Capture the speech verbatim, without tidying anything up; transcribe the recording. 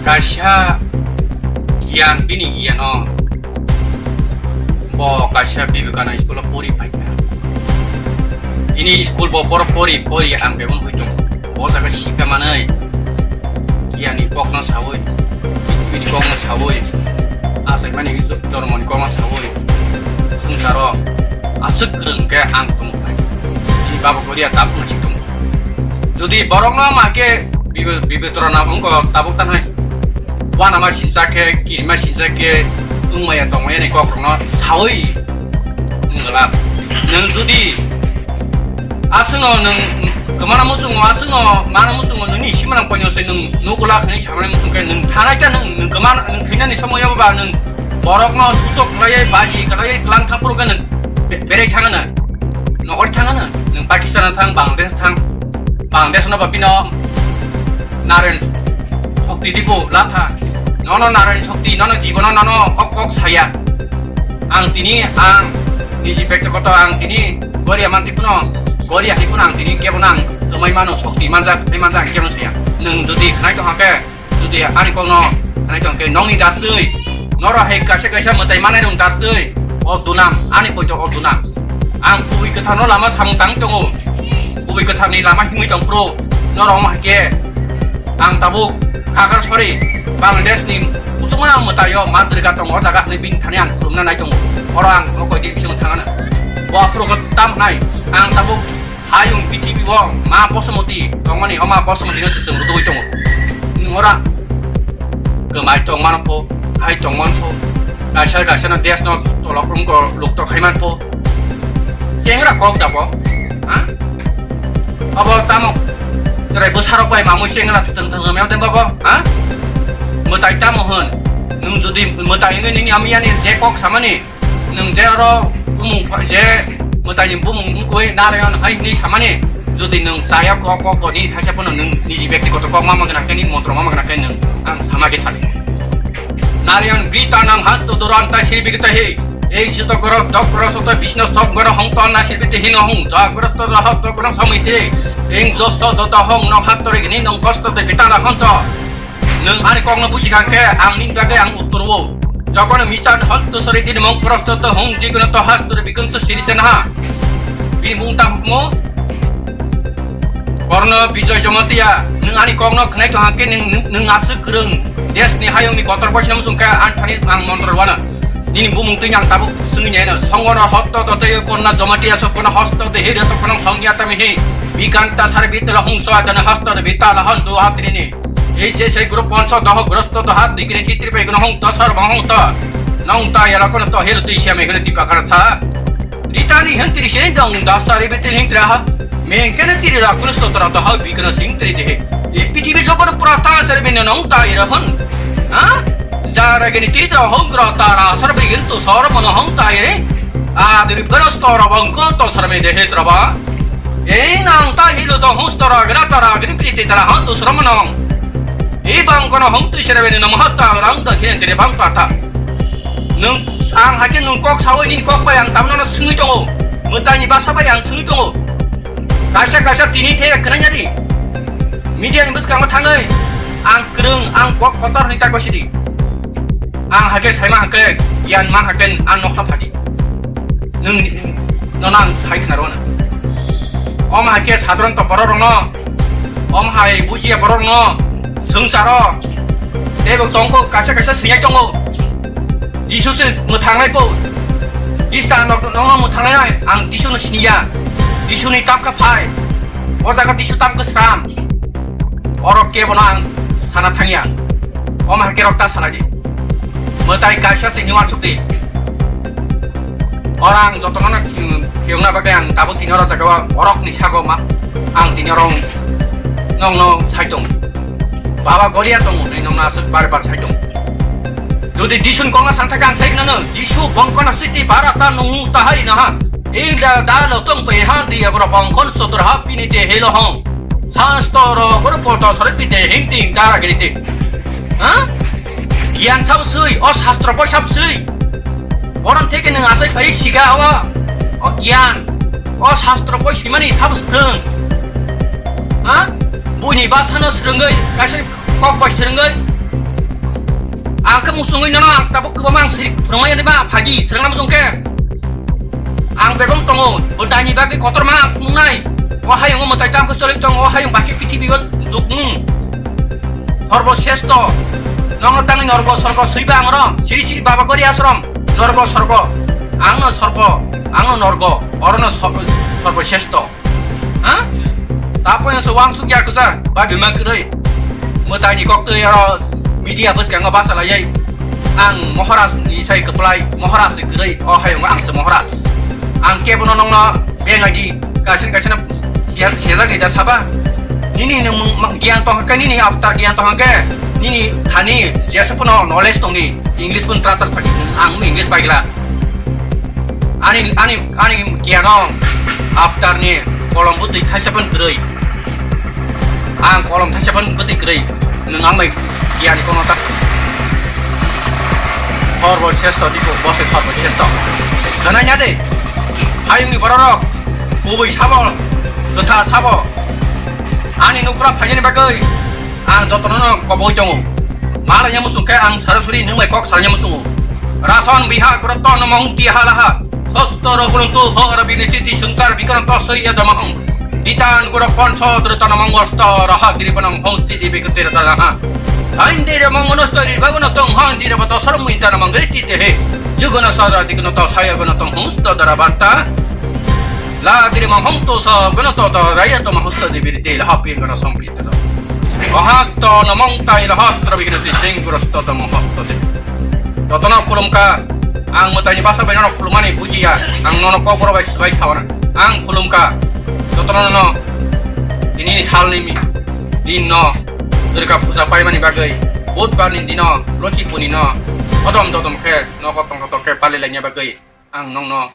Kaisa giyan, bini giyano bo kaisa Vivekananda school o pori phaikha. Bini school bo borok pori pori ang bebon hoi tongo. O jaga sikha manwi giyani kokno sawi, bini kokno sawi, achaimani jormoni kokno sawi, swngcharo aswk kwrwng khe ang tongo phai. Bini baba Goria tabukno si tongo. Jodi borokno ma khe Bibe-, Bibitro na wngkha tabuk tanhai. Uanama sinsa khe, kirima sinsa khe, wngmaya tongmaya ni kokrokno sawi wngwlak. Nwng jodi aswkno nwng kwmana muchungo, aswkno mana muchungo, nini simanang poino se nwng nukula khani samani muchung khe nwng thanai khe nwng, nwng kwmana, nwng thwinani somoyo ba nwng borokno susok khlaiwi, baji khlaiwi, tlang thang phuru khe nwng be-, berai thangano, nokori thangano, nwng Pakistan thang, Bangladesh thang, Bangladesh no ba bino Narayan Shakti dibo latha. Nono Narayan Shakti, nono jibono nono kok kok saya. Ang tini, ang niji bektigoto ang tini Goria manti kuno, Goria hai kuno ang tini kebo nang twmai mano, Shakti manjak, hai manjak ang kebo saya. Nwng jodi khnai tong hake, jodi ani kokno khnai tong hake, nongni dartwi, noro hai kaisa kaisa mwtai manai rong dartwi, o dunam, ani poito o dunam. Ang kubui kwtharno lama samung tang tongo. Kubui kwtharni lama himwi tong phuru norok wng hai khe ang tabuk kakar sori Bangladesh ni muchungma mwtaio ma Durga tongo o jaga hwnwi bini thani ang khulumna nai tongo. Oro ang o koi din bisingo thangana. Bo aphuru khe tam hwnai ang tabuk hayung prithibi o ma Bosomoti tongmani o ma Bosomoti no se chwng rwtugwi tongo. Nwng ora kwmai tongmano pho, hai tongmano pho, kaisa kaisa no desh no tolok rwngko luktok khai man pho. Chengra kok da bo, ha? Abo tamo chwrai bwsarok bai mamui chengra thwng thwng mem dem babo, ha? Mwtai tamo hwn? Nwng jodi mwtai wngwi nini ami yani je kok samani, nwng je oro bumung pha-, je mwtaini bumung wngkui Narayan hai hwnwi samani, jodi nwng chaya kok, kok, kok nini thaisa phano nwng niji bektigoto kok ma magna khe, nini montro ma magna khe nwng ang sama khe sadi. Narayan brita nang hasto duranta sirbi kitahi. Ei jito goro dok goro soto bisno sok goro hong ton na sirbi te hino hong ja goro to rahat to goro samui te. Ing josto dota hong no hat to rigini nong kosto te bitana hon to. Nwng ani kokno buji kha khe ang nini bagwi ang uttor o. Jokono mister hon to sori din mong prosto to hong jikono to hasto re bikun to siri ten ha. Bini mung tam mo. Korno Bijoy Jamatia, nwng ani kokno khnai tong hake nwng, nwng, nwng aswk kwrwng. Desh ni hayung ni kotor boisina musung khe ang thani ang montro rwano. Nini bumung twi ang tabuk swngwi naino. Songoro hosto to tei konna Jamatia so kono hosto de hiri to kono songya tami hi. Bikanta sar bitala hungso adana hosto de bitala hon du atrini. Ei je sei group ponso doho grosto to hat digre sitri pai kono hung to sar bang hung to. Nong ta yala kono to hiri twi siya me kono tipa khara tha. Ritani hwn tiri se dong dasa ribe tiri hwn tira ha. Mengkene tiri ra kuno stotra to ha bikana sing tiri de. E pitibi sokor prata sar bine nong ta ira hwn. Ha? Jara gini tiri to hong kra ta ra sar bigin to sor mono hong ta ire. A diri bero stora bong ko to sar me de he traba. E nang ta hilo to hong stora gra ta ra gini priti ta ra hon to sor mono. E bang kono hong tu sere bine nong ha ta rang da khen tiri bang ta ta. Nwng ang hakhe nwng kok sawi nini kok bai ang tamno no swngwi tongo. Mwtaini basa bai ang swngwi tongo. Kaisa kaisa tini the khwnanya di. Media ni bwskango thangwi ang kwrwng, ang kok kotor hwnwi ta gosi di. Ang hakhe saima hakhe giyan ma hakhe ang nokha phadi. Nwng nono ang sai khna rwna. Om hakhe sadron to borok rokno Om hai bujiya borok no swngcharo. Tei bo tongkho kaisa kaisa swinai tongo. Jisu se mwthangnai po. Krista no, no, no mwthangnai ang Jisu no siniya. Jisu ni tapka phai. O jaga Jisu tapka sram. Oro kebo no ang sana thangya. Om hai kerok ta salai di. Mwtai kaisa se ni wansuk di. Oro ang jotono no, mm, khiyokna bagwi ang tabuk tini oro jaga o borok ni sago ma, ang tini oro nong no sai tong. Baba Goria tong hwnwi nong no aswk bar bar sai tong. Jodi Jisu ni kokno sang thaka ang sai nano, Jisu bongkona siti bara ta nung ta hai na ha. Ing da da lo tong pe ha di abro bongkon sotor ha pini te helo hong. Sastoro goro poto sore pite hing ting dara giri ting. Ha? Giyan sab sui, o sastro bo sab sui. Boron theke nwng asai phai siga awa. O giyan, o sastro bo simani sab swrwng. Ha? Buini basano swrwngwi, kaisa kok bai swrwngwi. Ang khe muchungwi nono ang tabuk kwbangma ang sirik phwrwngmani ba phaidi, swrwngna muchung khe. Ang bebak tongo, bwtaini bagwi kotorma ang phunuknai. O hayungo mwtai tamo khe choli tongo, o hayung bakhe pithibio jukmung. Sorbo sresto. Nono tangwi norgo sorgo swiba ang oro. Siri siri baba gori asrom. Norgo sorgo. Ang no sorbo. Ang no norgo. Oro no sor-, sorbo sresto. Ha? Tapo yang sewang sukya kusa. Ba bima kwrwi. Mwtai ni kok twi aro media bwskango basa layai. Ang Maharaj ni sai kwplai, Maharaj ni kwrwi, o hayung ang se Maharaj. Ang kebono nongno bengai di, kaisa kaisa na sejak ni da saba. Nini nung mang giyan tong ke, nini avatar giyan tong ke, nini thani jesa puno knowledge tong di, English pun tratar phagi, ang English pagila. Ani, ani, ani kiyano after ni kolom bwtwi thaisa phan kwrwi. Ang kolom thaisa phan bwtwi kwrwi. Nwng ang bai kiyani kono ta. Sorbo sresto diko, bose sorbo sresto. Khwnai ya de. Hayungni bororok kubui sabo, kwthar sabo. Ani nukra phainani bagwi ang jotono koboi tongo. Malanya musung khe ang sarasuri nwng bai kok salanya musungo. Rason biha groto no mong ti halaha. Sosto roguntu hor binisiti sungsar bikranto soya damahong. Ditan gura ponso drutana mongol sto raha giri panang hong stiti bikutir dalaha. Aindire mongonosto nirbagono tong hang dire bato sarmui dana mangriti tehe. Yugona sara digno to saya gono tong hong sto dara banta. La giri mahong to sa gono to to raya to mahosto dibiri te la hapi gono sompi. Ohak to no mong tai lo hostro bigino ti sing guro sto to mong hosto de. Jotono khulumkha, ang mwtai ni basa bai nono khulumani bujiya, ang nono kokoro bai bai sawana. Ang khulumkha, jotono no tini ni sal ni mi din no Durga puja paimani bagwi, Budhbar ni dino, Lokhi puni no, odom dodom khe, nogo tongkha tongkhe pali laina bagwi, ang nongno